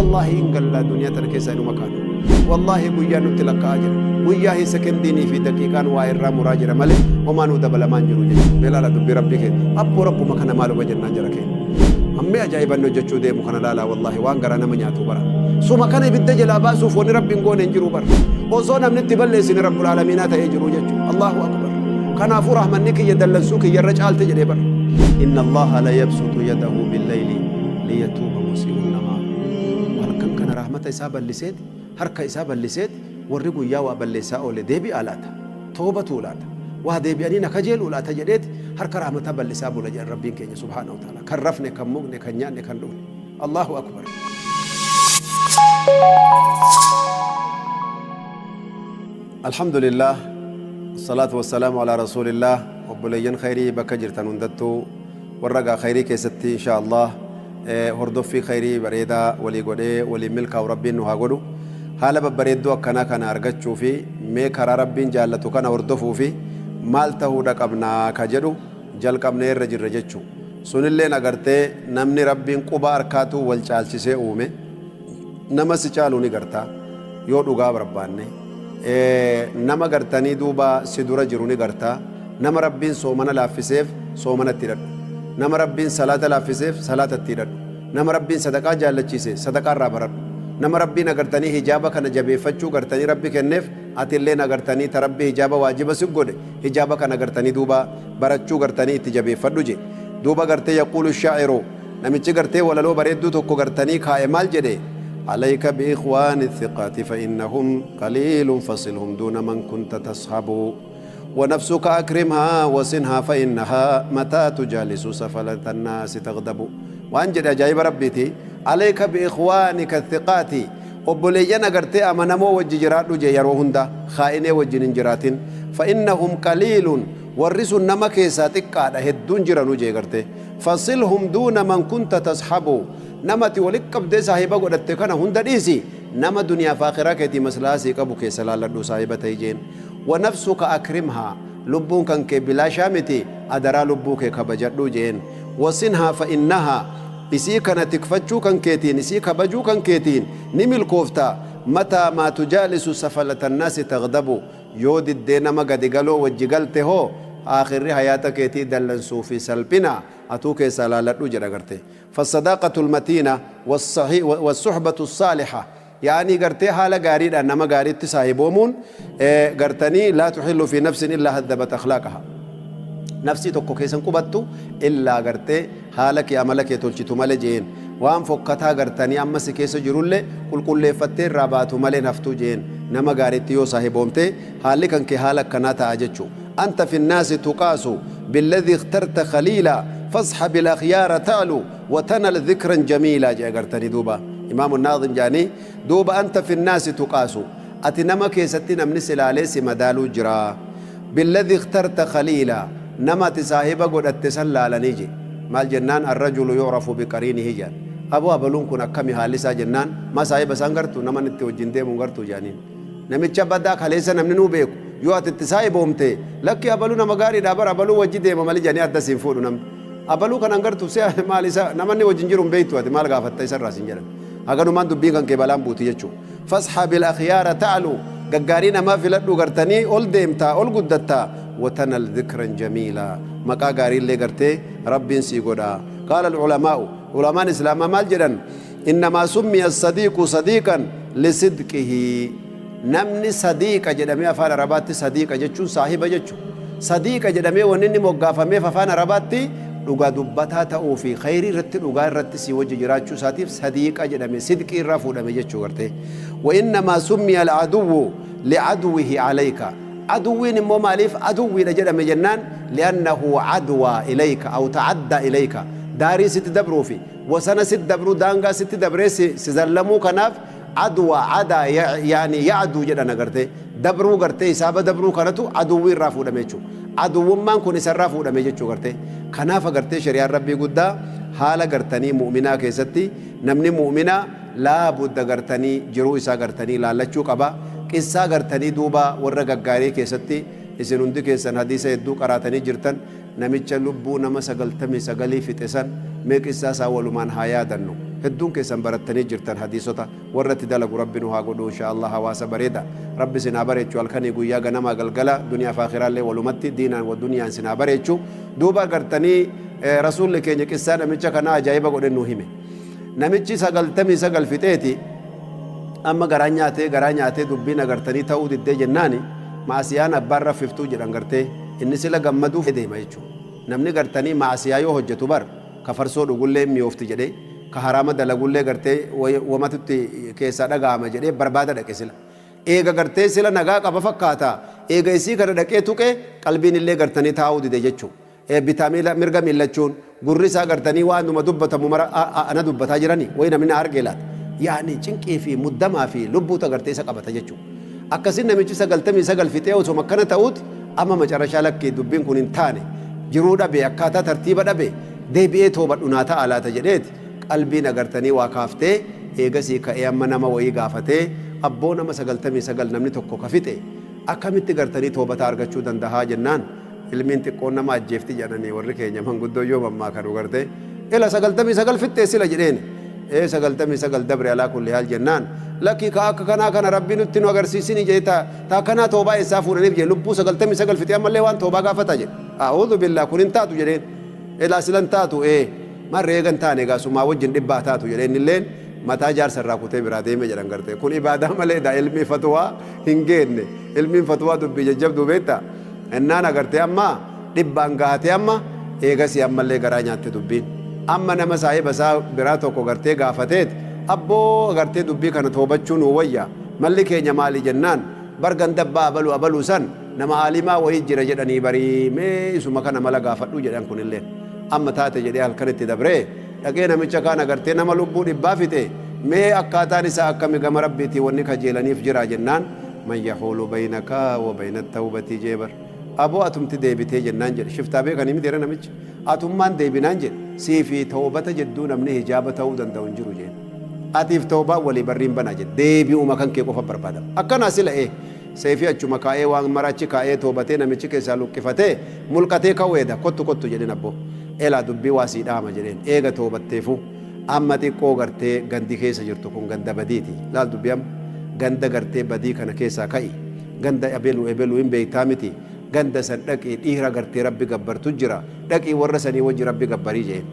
Wallaahi hin gallaa duniyaa tana keessaa inuma kaana. Wallaahi guyyaan nutti lakkaa'aa jira. Guyyaa hin sekendiinii fi daqiiqaan waa irraa muraa jira malee homaa nuu dabalamaa hin jiru jechuudha. Mee laala dubbii Rabbii keenya. Abboo Rabbuma kana maaluma jennaan jara keenya. Ammee ajaa'iba inni hojjechuu deemu kana laalaa wallaahi waan garaa nama nyaatu bara. Suma kana ibidda jalaa baasuuf wanni Rabbi hin goone hin jiru bara. Osoo namni itti balleessine Rabbul Aalamiinaa ta'ee jiru jechuudha. Allahu Akbar. Kanaafuu rahmanni kiyya dallansuu kiyya irra caalte jedhee bara. Inna Allaha la yabsutu yadahu billayli liyatuuba musii'un nahaar. Halkan kana rahmata isaa balliseeti, harka isaa balliseeti warri guyyaa waa balleessaa oole deebi'aa laata? Toobatuu laata? Waa deebi'anii na kajeeluu laata jedheeti harka rahmataa ballisaa bula jedhan Rabbiin keenya subhaanahu wa ta'aalaa. Kan rafne, kan mugne, kan nyaanne, kan dhugne. Allahu Akbar. Alhamdulillah Wassalatu wassalaamu alaa rasuulillah Obboleeyyan khayrii bakka jirtan hundattuu warra gaa khayrii keessatti insha Allah hordoffii khayrii bareedaa walii godhee waliin milkaa'u Rabbiin nu haa godhu. Haala babbareedduu akkanaa kana argachuu fi mee karaa Rabbiin jaallatu kana hordofuu fi maal tahuudha qabna ka jedhu jalqabnee irra jirra jechu. Sunilleen agartee namni Rabbiin quba harkaatuu wal caalchisee uume. Nama si caalu ni garta yoo dhugaa barbaanne. Nama gartanii duuba si dura jiru ni garta. Nama Rabbiin soomana laaffiseef soomana itti hidhadhu. Nama Rabbiin salaata laaffiseef salaata itti hidhadhu. Nama Rabbiin sadaqaa jaallachiise sadaqaa irraa baradhu. Nama Rabbiin agartanii hijaaba kana jabeeffachuu gartanii Rabbi kenneef atilleen agartanii ta Rabbi hijaaba waajiba si godhe hijaaba kana gartanii duuba barachuu gartanii itti jabeeffadhu je. Duuba gartee yaquulu shaa'iru Namichi gartee walaloo bareedduu tokko gartanii kaa'e maal jedhe? Alayka bi'ikhwaani thiqaati fa innahum qaliilun fasilhum duuna man kunta tashabu. Wa nafsuka akrimhaa wasinhaa fa innahaa mataa tujaalisu safalata annaasi taghdabu. Waan jedhe ajaa'iba Rabbiiti. Alayka bi'ikhwaanika thiqaati obboleeyyan agartee amanamoo wajji jiraadhu je yeroo hunda khaa'inee wajjin hin jiraatin. Fa innahum qaliilun warri sun nama keessaa xiqqaadha hedduun jiranu jee gartee. Fasilhum duuna man kunta tashabu Nama ati walitti qabdee saahiba godhatte kana hunda dhiisi, nama duniyaaf aakhiraa keetii maslahaa sii qabu keessa laalladhuu saahiba ta'i jeen. Wa nafsuka akrimhaa Lubbuun kan kee bilaashaa miti adaraa lubbuu kee kabajadhu jeen. Wasinhaa fa innahaa Isii kana tikfachuu kan keetiin, isii kabajuu kan keetiin ni milkoofta. Mataa maa tujaalisu safalatannaasi taghdabu Yoo diddee nama gadi galoo wajji galte hoo aakhirri hayaata keetii dallansuu fi salphina atuu keessaa laaladhu jedha gartee. Fassadaqatul matiina wassuhbatu saaliha ya'anii gartee haala gaariidhaan nama gaariitti saahiboomuun gartanii laa tuhillu fi nafsin illaa haddabat akhlaaqaha. Nafsii tokko keessa hin qubattu illaa gartee haala kee amala kee tolchitu male jeen. Waan fokkataa gartanii amma si keessa jirulle qulqulleeffattee irraa baatu malee hin haftu jeen. Nama gaariitti yoo saahiboomte haalli kan kee haala akkanaa ta'a jechu. Anta fi nnaasi tuqaasu billadhi ikhtarta khaliila fashabil akhyaara ta'lu wa tanal dhikran jamiila jedhe gartanii duuba. Imaamu Naazim jedhanii duuba anta fi nnaasi tuqaasu ati nama keessatti namni si laalee si madaaluu jira. Billadhi ikhtarta khaliila nama ati saahiba godhatte san laalanii je. Maal jennaan arrajulu yu'rafu biqariinihi jedhan. Aboo abaluun kun akkami haalli isaa jennaan maa saahiba isaa hin gartuu nama inni itti wajjin deemu hin gartuu jedhaniin. Namicha badaa kaleessa namninuu beeku yoo ati itti saahiboomte lakki abalu nama gaariidha bar abaluu wajji deema malee jedhanii adda siin fuudhu namni. Abaluu kana hin gartuu si'a maal isa nama inni wajjin jiru hin beektu ati maal gaafatta isarraa siin jedhan. Haganumaan dubbiin kan kee balaan buuti jechuu. Fashabil akhyaara ta'lu gaggaarii namaa filadhu gartanii ol deemtaa ol guddattaa watanal dhikran jamiila maqaa gaariillee gartee Rabbiin sii godha. Qaala al-ulamaa'u ulamaan islaamaa maal jedhan innamaa summiya as-sadiiqu sadiiqan lisidqihi namni sadiiqa jedhamee afaan arabaatti sadiiqa jechuun saahiba jechu sadiiqa jedhamee wanni inni moggaafameef afaan arabaatti dhugaa dubbataa ta'uu fi khayrii irratti dhugaa irratti sii wajji jiraachuu isaatiif sadiiqa jedhame sidqii irraa fuudhame jechuu gartee. Wa innamaa summiya al-aduwwu li'aduwwihi alayka aduwwiin immoo maaliif aduwwiidha jedhame jennaan li'annahu adwaa ilayka aw ta'addaa ilayka daarii sitti dabruu fi wasana sitti dabruu daangaa sitti dabree si zallamuu kanaaf adwa adaa yaani ya'duu jedhan agartee dabruu gartee hisaaba dabruu kanatu aduwwii irraa fuudhame jechuu aduwwummaan kun isarraa fuudhame jechuu gartee kanaaf agartee shari'aan rabbii guddaa haala gartanii mu'minaa keessatti namni mu'minaa laa budda gartanii jiruu isaa gartanii laallachuu qaba qissaa gartanii duuba warra gaggaarii keessatti isin hundi keessan hadiisa hedduu qaraatanii jirtan namicha lubbuu nama 99 fixe san mee qissaa isaa walumaan haa yaadannu. Hedduun keessan barattanii jirtan hadiisota. Warra itti dalagu Rabbi nu haa godhu inshaa Allah. Hawaasa bareeda Rabbi isin haa bareechu. Halkanii guyyaa, ganamaa galgala, duniyaaf aakhiraallee walumatti diinaan wa duniyaan isin haa bareechu. Duuba gartanii Rasuulli keenya qissaa namicha kanaa ajaa'iba godhe nuu hime. Namichi 99 fixeeti amma garaa nyaatee, garaa nyaatee, dubbiin agartanii ta'uu diddee jennaani ma'asiyaan abbaan raffiftuu jedhan. Gartee inni sila gammaduuf deema jechuudha. Namni gartanii ma'asiyaa yoo hojjetu bar ka farsoo dhugullee hin mi'oofti jedhee, ka haraama dalagullee gartee wamatutti keessaa dhaga'ama jedhee barbaada dhaqe sila. Eega gartee sila nagaa qaba fakkaata, eega isii kana dhaqee tuqe qalbiin illee gartanii taa'uu dide jechuu. Bitaa miila mirga miillachuun gurri isaa gartanii waanuma dubbatamu mara ana dubbataa jirani wayi namni na argee laata. Yaani cinqii fi muddamaa fi lubbuutu gartee isa qabata jechuu. Akkasin namichi 99 fixee osoma akkana ta'uuti amma macarashaa lakkii dubbiin kun hin taane, jiruu dhabe, akkaataa tartiiba dhabe, deebi'ee toobadhu naa ta'a laata jedheeti qalbiin agartanii waa kaaftee eegasii ka'ee amma nama wayii gaafatee, abboo, nama 99 namni tokko ka fixe akkamitti gartanii toobata argachuu dandahaa jennaan, ilmiin xiqqoon nama ajjeefti jedhanii warri keenya manguddoo yoo mammaakanu gartee ila 99 fixxee sila jedheeni. Ee, 99 dabre alaa kulli haal jennaan, lakkii, ka akka kanaa kana Rabbi nutti nu agarsiisini jedhe. Ta akkanaa toobaa eessaa fuudhaniif jedhe. Lubbuu 99 fixee ammallee waan toobaa gaafata jedhe. A'uudhu billah, kun hin taatu jedheen. Ilaa sila hin taatu. Ee, marre eega hin taane egaa sumaa wajjin dhibbaa taatu jedhee innilleen mataa jaarsa irraa kutee biraa deeme jedhan. Gartee kun ibaadaa malee daa ilmii fatuwaa hin geenne. Ilmiin fatuwaa dubbii jajjabduu beekta. Innaan agartee amma dhibbaan gahatee amma eegasii ammallee garaa nyaatte dubbiin. Amma nama saahiba isaa biraa tokko gartee gaafateet, abboo, agartee dubbii kana toobachuu nuu wayya, malli keenya maali jennaan, bar ganda abbaa abalu abaluu san nama aalimaa wahii jira jedhanii barii, mee isuma kana mala gaafadhu jedhan. Kunilleen amma taate jedhee halkan itti dabree dhaqee namicha kaan agartee nama lubbuu dhibbaa fixe mee akkaataan isaa akkami, gama Rabbiitii wanni kajeelaniif jira jennaan, man yahuulu baynaka wa bayna tawbati jee bar. Aboo, atumti deebitee jennaan jedhe. Shiftaa beekanii miti era namichi. Atummaan deebinaan jedhe, sii fi tawbata jedduu namni hijaaba ta'uu danda'u hin jiru jeen. Atiif tawbaan walii barriin banaa jedhe. Deebi'uma kan kee qofa barbaadama. Akkanaa sila ee. Seefii achuma kaa'ee, waan mara achi kaa'ee, toobatee namichi keessaa luqqifatee mulqatee ka'uu eeda. Kottu kottu jedheen. Abboo, elaa dubbii waa sii dhaama jedheen. Eega toobatteefuu amma xiqqoo gartee gandi keessa jirtu kun ganda badiiti. Laal dubbii amma ganda gartee badii kana keessaa ka'i. Ganda ebelu ebelu hin beektaa miti? Ganda san dhaqii, dhiira gartee Rabbi gabbartu jira, dhaqii warra sanii wajji Rabbi gabbarii jeen.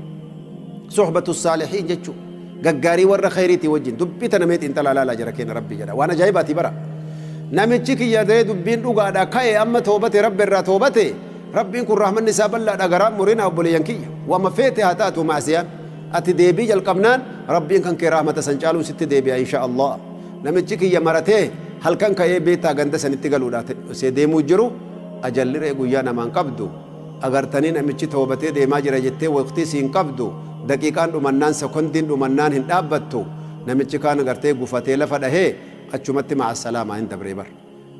Suhbatu saalihiin jechuu gaggaarii warra khayriitii wajjin. Dubbii tana mee xiinxalaa laalaa jara keenya, Rabbi jedha, waan ajaa'ibaatii bara. Namichi kiyya ta'ee dubbiin dhugaadha ka'e amma toobate, Rabbi irraa toobate. Rabbiin kun rahmanni isaa bal'aadha. Garaan murina obboleeyyan kiyya, wama feete haa taatu maasiyaan, ati deebii jalqabnaan Rabbiin kan kee rahmata san caaluun sitti deebi'a insha Allah. Namichi kiyya maratee halkan ka'ee beektaa ganda sanitti galuudha see deemuu jiru. Ajalli ree guyyaa namaan qabdu. Agartanii namichi toobatee deemaa jira jettee waqtii siin qabdu. Daqiiqaan dhumannaan, sekondiin dhumannaan hin dhaabbattu. Namichi kaan agartee gufatee lafa dhahee achumatti ma'a salaamaa hin dabree bar.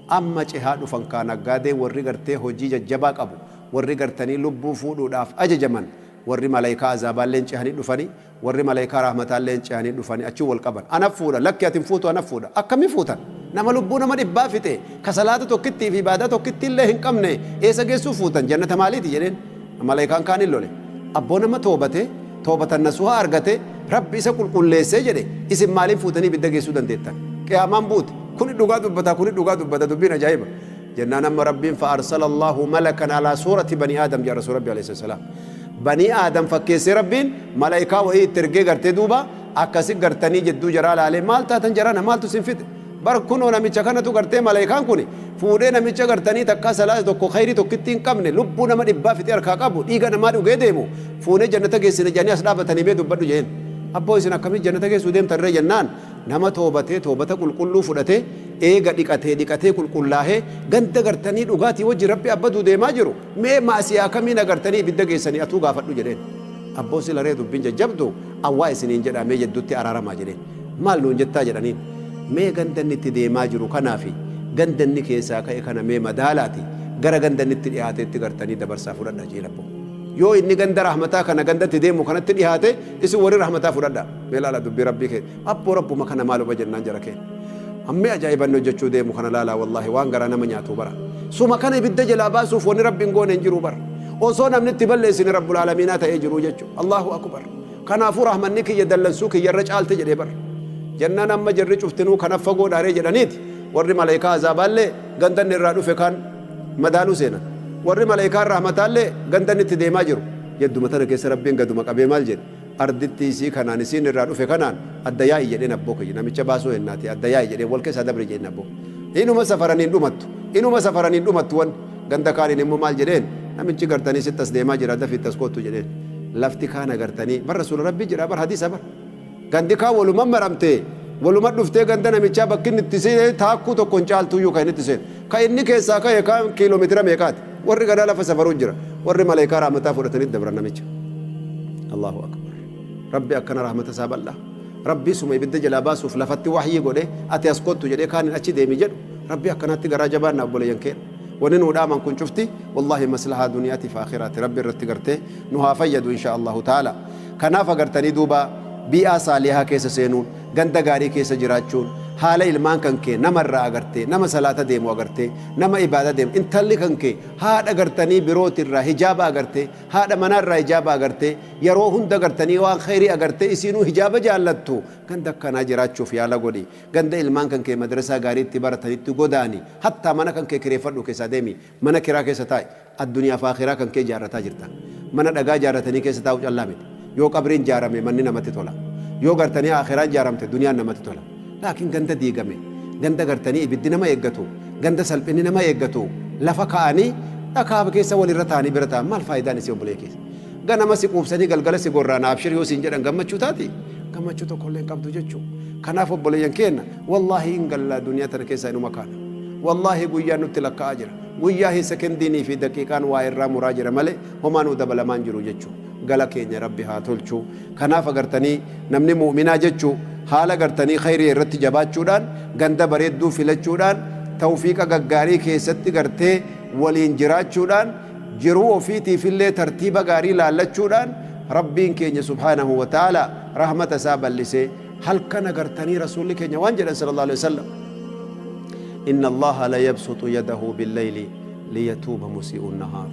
Amma cehaa dhufan kaa naggaadeen, warri gartee hojii jajjabaa qabu, warri gartanii lubbuu fuudhuudhaaf ajajaman, warri malaykaa azaabaalleen cehanii dhufanii, warri malaykaa rahmataalleen cehanii dhufanii achi wal qaban. Ana fuudha. Lakki, ati hin fuutu, ana fuudha. Akkami fuutan? Nama lubbuu nama dhibbaa fixe, ka salaata tokkittii fi ibaadaa tokkittii illee hin qabne eessa geessuuf fuutan? Jannata maaliiti jedheen. Malaykaan kaan hin lole. Abboo, nama toobate, toobatan nasuhaa argate, Rabbi isa qulqulleessee jedhe, isin maaliin fuutanii ibidda geessuu dandeettan? Qiyaamaan buute. Kuni dhugaa dubbata, kuni dhugaa dubbata, dubbiin ajaa'iba jennaan amma Rabbiin fa arsala Allahu malakan alaa suurati bani Aadam jedha Rasuul Rabbi alayhi salaam. Banii Aadam fakkeessee Rabbiin malaayikaa wahii itti ergee gartee duuba akkasi gartanii jedduu jaraa laalee, maal taatan jarana, maaltu isin fixe? Bar kunoo namicha kanatu gartee malaayikaan kun fuudhee namicha gartanii takkaa salaata tokko khayrii tokkitti hin qabne, lubbuu nama dhibbaa fixee harkaa qabu, dhiiga namaa dhugee deemu fuunee jannata geessine jedhanii as dhaabatanii, mee dubbadhu jeen. Abboo, isin akkamitti jannata geessuu deemtan irra jennaan, nama toobatee toobata qulqulluu fudhatee eega dhiqatee dhiqatee qulqullaahee ganda gartanii dhugaatii wajji Rabbi abbaduu deemaa jiru, mee maasiyaa kamiin agartanii ibidda geessanii, atuu gaafadhu jedheen. Abboo, sila ree dubbiin jajjabdu awwaa isiniin jedhaa, mee jedduutti araaramaa jedheen. Maal nuun jettaa jedhaniin. Mee ganda inni itti deemaa jiru kanaa fi ganda inni keessaa ka'e kana mee madaalaati gara ganda inni itti dhihaateetti gartanii dabarsaa fudhadha jeen. Abboo, yoo inni ganda rahmataa kana ganda itti deemu kanatti dhihaate, isin warri rahmataa fudhadha. Mee laala dubbii Rabbii kee. Abboo, Rabbuma kana maaluma jennaan jara kee ammee ajaa'ibanni hojjechuu deemu kana laalaa. Wallaahi waan garaa nama nyaatu bara. Suma kana ibidda jalaa baasuuf wanni Rabbi hin goone hin jiru bara. Osoo namni itti balleessine Rabbul aalamiinaa ta'ee jiru jechuudha. Allahu akbar. Kanaafuu rahmanni kiyya dallansuu kiyya irra caalte jedhee bar. Jennaan amma jarri cuftinuu kana fagoodhaaree jedhaniiti warri maleykaa azaabaallee ganda inni irraa dhufe kaan madaaluu seenan. Warri maleykaan rahmataallee ganda inni itti deemaa jiru. Jedduma tana keessa Rabbiin gaduma qabee maal jedhe? Arditti isii kanaan isiin irraa dhufe kanaan adda yaa'i jedheen abboo kiyya. Namicha baasuu hennaati adda yaa'i jedheen wal keessaa dabri jedheen abboo. Inuma safaraniin dhumattu. Inuma safaraniin dhumattu wanni. Ganda kaaniin immoo maal jedheen? Namichi gartanii sitti as deemaa jira dafii itti as koottu jedheen. Lafti kaan agartanii bar Rasuula Rabbii jedhaa bar hadiisa bar. Gandi kaan waluma maramtee waluma dhuftee ganda namichaa bakki inni itti seene taakkuu tokko hin caaltuyyuu kan inni itti seenu. Kan inni keessaa ka'e kaan kiiloomeetira meeqaati? Warri ganaa lafa safaruu jira. Warri maleekaa rahmataa fudhatanii dabran namicha. Allahu akbar. Rabbi akkana rahmata isaa bal'aa. Rabbii suma ibidda jalaa baasuuf lafatti wahyii godhee ati as kottu jedhee kaanin achi deemi jedhu Rabbii akkanaatti garaa jabaanna obboleeyyan keenya. Wanni nuu dhaaman kun cufti wallahi maslahaa duniyaatiif aakhiraati. Rabbi irratti gartee nu haa fayyadu insha Allahu ta'ala. Kanaaf agartanii duuba bii'aa saalihaa keessa seenuun, ganda gaarii keessa jiraachuun, haala ilmaan kan kee nama irraa agartee, nama salaata deemu agartee, nama ibaada deemu, intalli kan kee haadha gartanii birooti irraa hijaaba agartee, haadha manaa irraa hijaaba agartee, yeroo hunda gartanii waan kheyrii agartee isiinuu hijaaba jaallattu, ganda akkanaa jiraachuuf yaala godhi. Ganda ilmaan kan kee madrasaa gaarii itti baratanitti godaani. Hattaa mana kan kee kireeffadhuu keessaa deemi. Mana kiraa keessa taa'i. Addunyaa fi aakhiraa kan kee ijaarrataa jirta. Mana dhagaa ijaarratanii keessa taa'uu callaa miti. Yoo qabriin jaarame manni namatti tola. Yoo gartanii aakhiraan jaaramte duniyaan namatti tola. Laakiin ganda diigame, ganda gartanii ibiddi nama eeggatu, ganda salphinni nama eeggatu lafa ka'anii dhakaa keessa walirra taa'anii bira taa'an maal faayidaan isii obboleeyyan keessa? Ganama si quubsanii galgala si gorra'an abshir yoo siin jedhan gammachuu taatii? Gammachuu tokkollee hin qabdu jechuu. Kanaaf obboleeyyan keenna wallaahi hin gallaa duniyaa tana keessaa inuma kaana. Wallaahi guyyaan nutti lakkaa'aa jira. Guyyaa hin sekendiinii fi daqiiqaan waa irraa muraa jira malee homaa nuu dabalamaa hin jiru jechu. Gala keenya Rabbi haa tolchu. Kanaaf agartanii namni mu'minaa jechu haala gartanii khayrii irratti jabaachuudhaan ganda bareedduu filachuudhaan tawfiiqa gaggaarii keessatti gartee waliin jiraachuudhaan jiruu ofiitiifillee tartiiba gaarii laallachuudhaan Rabbiin keenya subhaanahu wa ta'aalaa rahmata isaa bal'isee halkan agartanii Rasuulli keenya waan jedhan sallallahu alaihi wasallam Inna Allaha la yabsuxu yadahu billayli liyatuuba musii'u nahaar.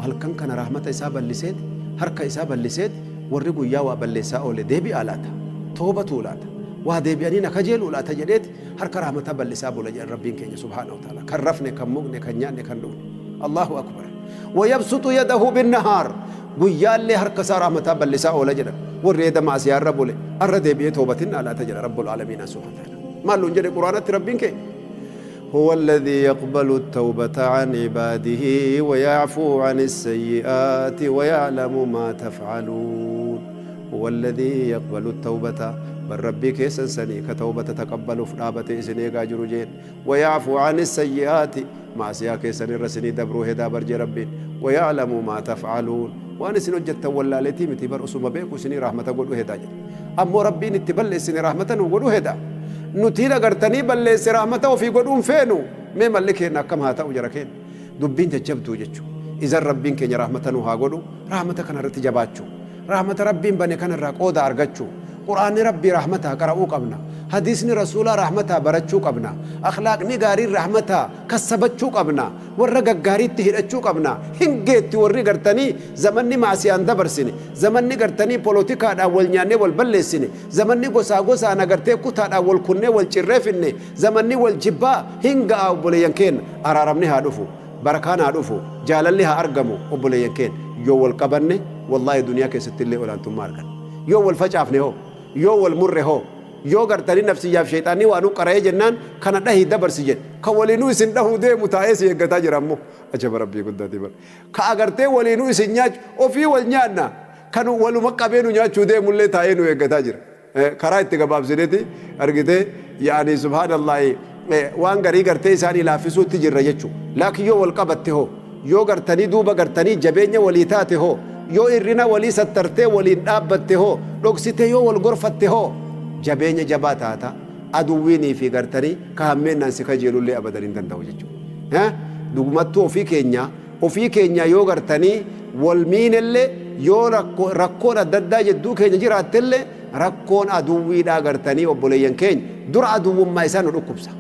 Halkan kana rahmata isaa bal'iseet, harka isaa bal'iseet warri guyyaa waa balleessaa oole deebi'aa laata? Toobatuu laata? Waa deebi'anii na kajeeluu laata jedheet harka rahmataa bal'isaa bula jedhan Rabbiin keenya subhaanahu wa ta'ala. Kan rafne, kan mugne, kan nyaanne, kan dhugne. Allahu akbar. Wayabsuxu yadahu binnahaar. Guyyaallee harka isaa rahmataa bal'isaa oola jedhan. Warri eda ma'asiyaa irra bule arra deebi'ee toobatinaa laata jedha Rabbul aalamiinaa subhaanahu wa ta'ala. Maal nuun jedhe Qur'aanatti Rabbiin keenya? Huwa alladhii yaqbalu attawbata an ibaadihi wa ya'fuu ani sayyi'aati wa ya'lamu maa taf'aluun. Huwa alladhii yaqbalu attawbata bar Rabbii keessan sanii ka tawbata taqabbaluuf dhaabatee isin eegaa jiru jeen. Wa ya'fuu ani sayyi'aati ma'asiyaa keessan irra isinii dabruu hedaa bar jee Rabbiin. Wa ya'lamu maa taf'aluun waan isin hojjattan wallaaleetii miti bar osuma beeku isinii rahmata godhuu hedaa jedhe. Ammoo Rabbiin itti balleessine rahmata nuu godhuu heda. Nutiin agartanii balleesse rahmata ofii godhuu hin feenu. Mee malli keenna akkam haa ta'u jara keenna. Dubbiin jajjabduu jechu. Izan Rabbiin keenya rahmata nuu haa godhu. Rahmata kana irratti jabaachuu. Rahmata Rabbiin bane kana irraa qooda argachuu. Qur'aanni Rabbii rahmataa qara'uu qabna. Hadiisni Rasuulaa rahmataa barachuu qabna. Akhlaaqni gaariin rahmataa kassabachuu qabna. Warra gaggaariitti hidhachuu qabna. Hin geetti warri gartanii zamanni ma'siyaan dabarsine, zamanni gartanii polotikaadhaan wal nyaannee wal balleessine, zamanni gosaa gosaan agartee kutaadhaan wal kunnee wal cirree finne, zamanni wal jibbaa hin ga'a obboleeyyan keenna. Araaramni haa dhufu. Barakaan haa dhufu. Jaalalli haa argamu obboleeyyan keenna. Yoo wal qabanne wallaahi duniyaa keessatti illee olaantummaa arganna. Yoo wal facaafne hoo? Yoo wal murre hoo? Yoo gartanii nafsiyyaaf sheyxaanni waa nu qara'ee jennaan kana dhahii dabarsi jedhe. Ka waliinuu isin dhahuu deemu taa'ee si eeggataa jira ammoo. Ajaba Rabbii guddaati bar. Ka agartee waliinuu isin nyaachu ofii wal nyaanna kan waluma qabee nu nyaachuu deemullee taa'ee nu eeggataa jira. Karaa itti gabaabsineeti argitee yaani subhaanallahi waan garii gartee isaanii laaffisuutti jirra jechu. Laakiin yoo wal qabatte hoo? Yoo gartanii duuba gartanii jabeenya walii taate hoo? Yoo irrina walii sattartee waliin dhaabbatte hoo? Dhoksitee yoo wal gorfatte hoo? Jabeenya jabaa taata. Aduwwiinii fi gartanii ka hammeennaan si kajeelullee abadan hin danda'u jechuudha. Dhugumattuu ofii keenyaa ofii keenyaa yoo gartanii wal miinellee yoo rakkoon adda addaa jidduu keenya jiraattellee rakkoon aduwwiidhaa gartanii obboleeyyan keenya dura aduwwummaa isaa nu dhukkubsa.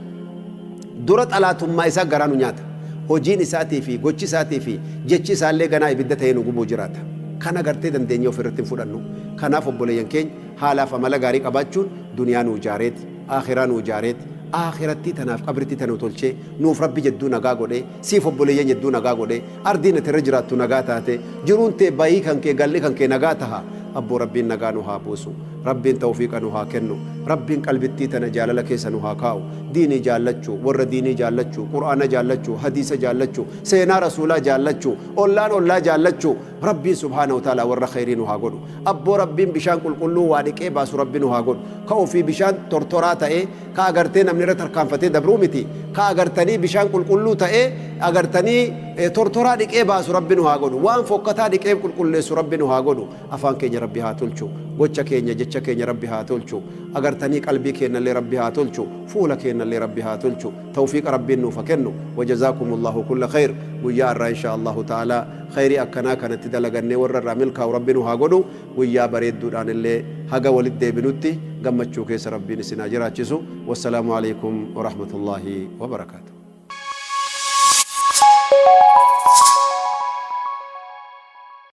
Dura xalaatummaa isaa garaa nu nyaata. Hojiin isaatii fi gochi isaatii fi jechi isaallee ganaa ibidda ta'ee nu gubuu jiraata. Kana gartee dandeenyee ofirratti hin fudhannu. Kanaaf obboleeyyan keenya, haalaaf amala gaarii qabaachuun duniyaa nuu jaareeti, aakhiraa nuu jaareeti, aakhirattii tanaaf qabrittii tana nu tolchee, nuuf Rabbi jedduu nagaa godhee, siif obboleeyyan jedduu nagaa godhee, ardiin ati irra jiraattu nagaa taatee, jiruun tee bayii kan kee galli kan kee nagaa taha. Abboo Rabbiin nagaa nu haa buusu. Rabbiin tawfiiqa nu haa kennu. Rabbiin qalbittii tana jaalala keessa nu haa kaa'u. Diinii jaallachuu, warra diinii jaallachuu, Qur'aana jaallachuu, hadiisa jaallachuu, seenaa Rasuulaa jaallachuu, ollaan ollaa jaallachuu, Rabbiin subhaanahu wa ta'aalaa warra khayrii nu haa godhu. Abboo Rabbiin bishaan qulqulluu waa dhiqee baasu Rabbi nu haa godhu. Ka ofii bishaan tortoraa ta'ee, ka agartee namni irra tarkaanfatee dabruu miti. Ka agartanii bishaan qulqulluu ta'ee agartanii tortoraa dhiqee baasu Rabbi nu haa godhu. Waan fokkataa dhiqee qulqulleessu Rabbi nu haa godhu. Afaan keenya Rabbi haa tolchu. Gocha keenya, jecha keenya Rabbi haa tolchu. Agartanii qalbii keennallee Rabbi haa tolchu. Fuula keennallee Rabbi haa tolchu. Tawfiiqa Rabbiin nuuf ha kennu. Wajazaakumullahu kulla khayr. Guyyaa arraa inshaa Allahu ta'aalaa khayrii akkanaa kanatti dalagannee warra irraa milkaa'u Rabbi nu haa godhu. Guyyaa bareedduudhaanillee haga walitti deebinutti gammachuu keessa Rabbiin isin haa jiraachisu. Wassalaamu aleykum warahmatullaahi wabarakaatuh.